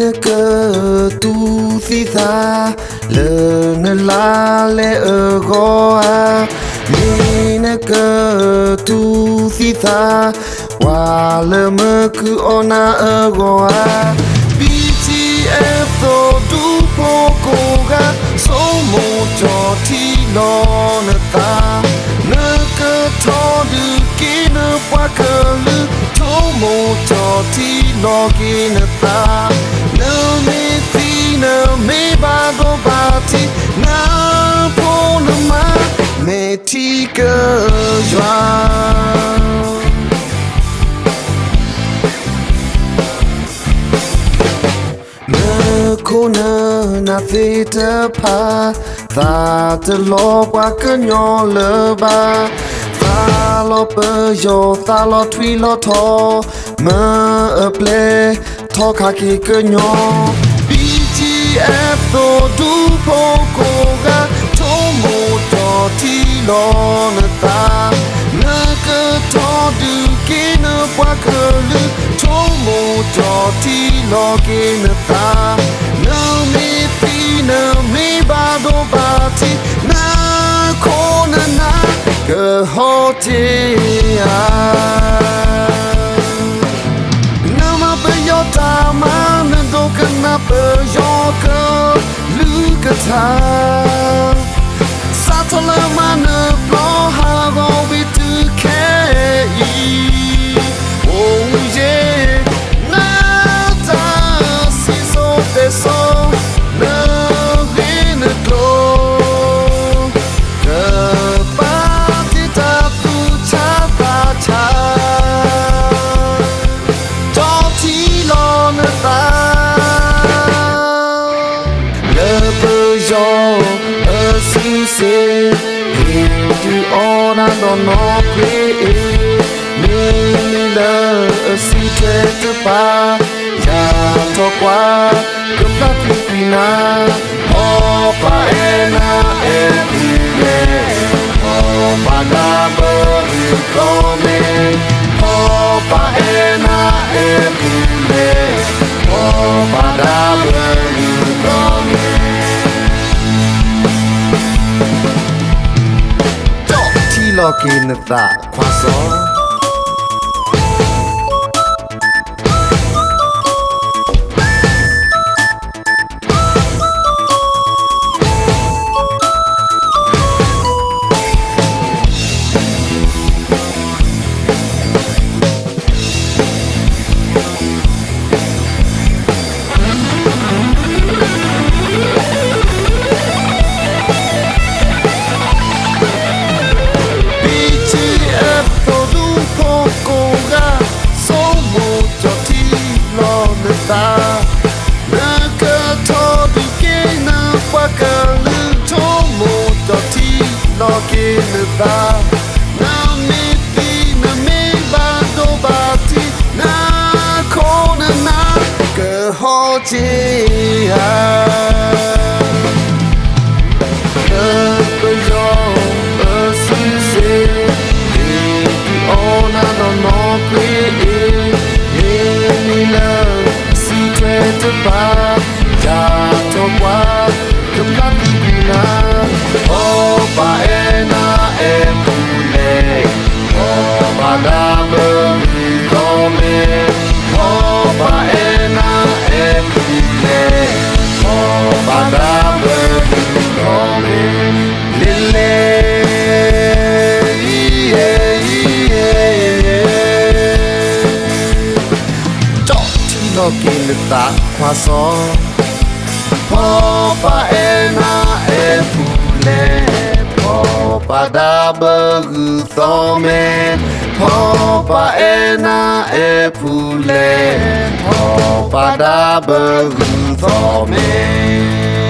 နကတူၢ်သံသး လၢနလါလဲအဂီၢ်ဧါ, မ့ၢ်နကတူၢ်သံသး ပှၤလၢမၤခုၣ်အီၣ်နၤအဂီၢ်ဧါ. ဘံၣ်ထံအဲၣ်သိးဒူဖိကိးဂၤ ဆိမိၣ်ထီၣ်ထံလီၤနသး, နကထီဒုးက့ၤနပှၤကလုာ် ဆိမိၣ်ထီၣ်ထံလီၤက့ၤနသး, နမ့ၢ်သံနမ့ၢ်ဘၣ်ဒိဘၣ်ထံး နဖိနမါ မဲာ်ထံကယွၤ နခိၣ်နနၢ်သ့ၣ်တဖၣ် သးတလီၤပှၤကညီလၢၤဘၣ်, သးလီၤပယီၤ သးလီၤထွံလီၤထီၣ်, မၢအပျဲၢ် ထီၣ်ခးက့ၤကညီ, ဘံၣ်ထံအဲၣ်သိးဒူဖိကိးဂၤ ဆိမိၣ်ထီၣ်ထံလီၤနသး, နကထီဒုးက့ၤနပှၤကလုာ် ဆိမိၣ်ထီၣ်ထံလီၤက့ၤနသး, နမ့ၢ်သံနမ့ၢ်ဘၣ်ဒိဘၣ်ထံး နခိၣ်နနၢ် ကဟီၣ်တ့ၢ်ဧါ. နမၤပယီၤတၢ်မၤ နဒိကနၣ်ပယီၤကလုၢ်ကထါ, စးထီၣ်လၢမၤနၢၤဘျီဟးဂီၤဝံၤတုၤခဲအံၤ, အိၣ်ယ့ၢ် နတၢ်စံၣ်စိၤတဲစိၤ နဂ့ၢ်နကျိၤ ကပာ်တ့ၢ်တၢ်သူၣ်ဆါသးဆါ ထီၣ်ထံလီၤနသး လၢပယီၤအစုစ့ၣ်, ဟ့ၣ်ဒုးအီၣ်နၤဒီးနီၣ်ကွ့အ့ၣ်, မ့ၢ်လၢအစံးထွဲတပၤ, ယၤထီၣ်ကွၢ် ကဖျါသံကွံာ်နၤ, ဖီပာ်အဲၣ်နၤအဲၣ်ပူၤလဲၣ်, ဖီပာ်ဒၣ်ဘၢဂုၢ်သီမဲာ်, ဖီပာ်အဲၣ်နၤအဲၣ်ပူၤလဲၣ်, ဖီပာ်ဒၣ်ဘၢဂုၢ်သီမဲာ်, ထီၣ်ထံလီၤက့ၤနသးခွါစီၤ. ဘံၣ်ထံအဲၣ်သိးဒူ ဖိကိးဂၤ ဆိမိၣ်ထီၣ်ထံလီၤနသး, နကထီဒုးက့ၤနပှၤကလုာ် ဆိမိၣ်ထီၣ်ထံလီၤက့ၤနသး, နမ့ၢ်သံနမ့ၢ်ဘၣ်ဒိဘၣ်ထံး နခိၣ်နနၢ် ကဟီၣ်တ့ၢ်ဧါ. လၢပယီၤအစုစ့ၣ်, ဟ့ၣ်ဒုးအီၣ်နၤဒီးနီၣ်ကွ့အ့ၣ်, မ့ၢ်လၢအစံးထွဲတပၤ, ယၤထီၣ်ကွၢ် ကဖျါသံကွံာ်နၤ, ဖီပာ်အဲၣ်နၤအဲၣ်ပူၤလဲၣ်, ဖီပာ်ဒၣ်ဘၢဂုၢ်သီမဲာ်, ဖီပာ်အဲၣ်နၤအဲၣ်ပူၤလဲၣ်, ဖီပာ်ဒၣ်ဘၢဂုၢ်သီမဲာ်, လဲၤလဲၤ ထီၣ်ထံလီၤက့ၤနသးခွါစီၤ, ဖီပာ်အဲၣ်နၤအဲၣ်ပူၤလဲၣ်, ဖီပာ်ဒၣ်ဘၢဂုၢ်သီမဲာ်, ဖီပာ်အဲၣ်နၤအဲၣ်ပူၤလဲၣ်, ဖီပာ်ဒၣ်ဘၢဂုၢ်သီမဲာ်.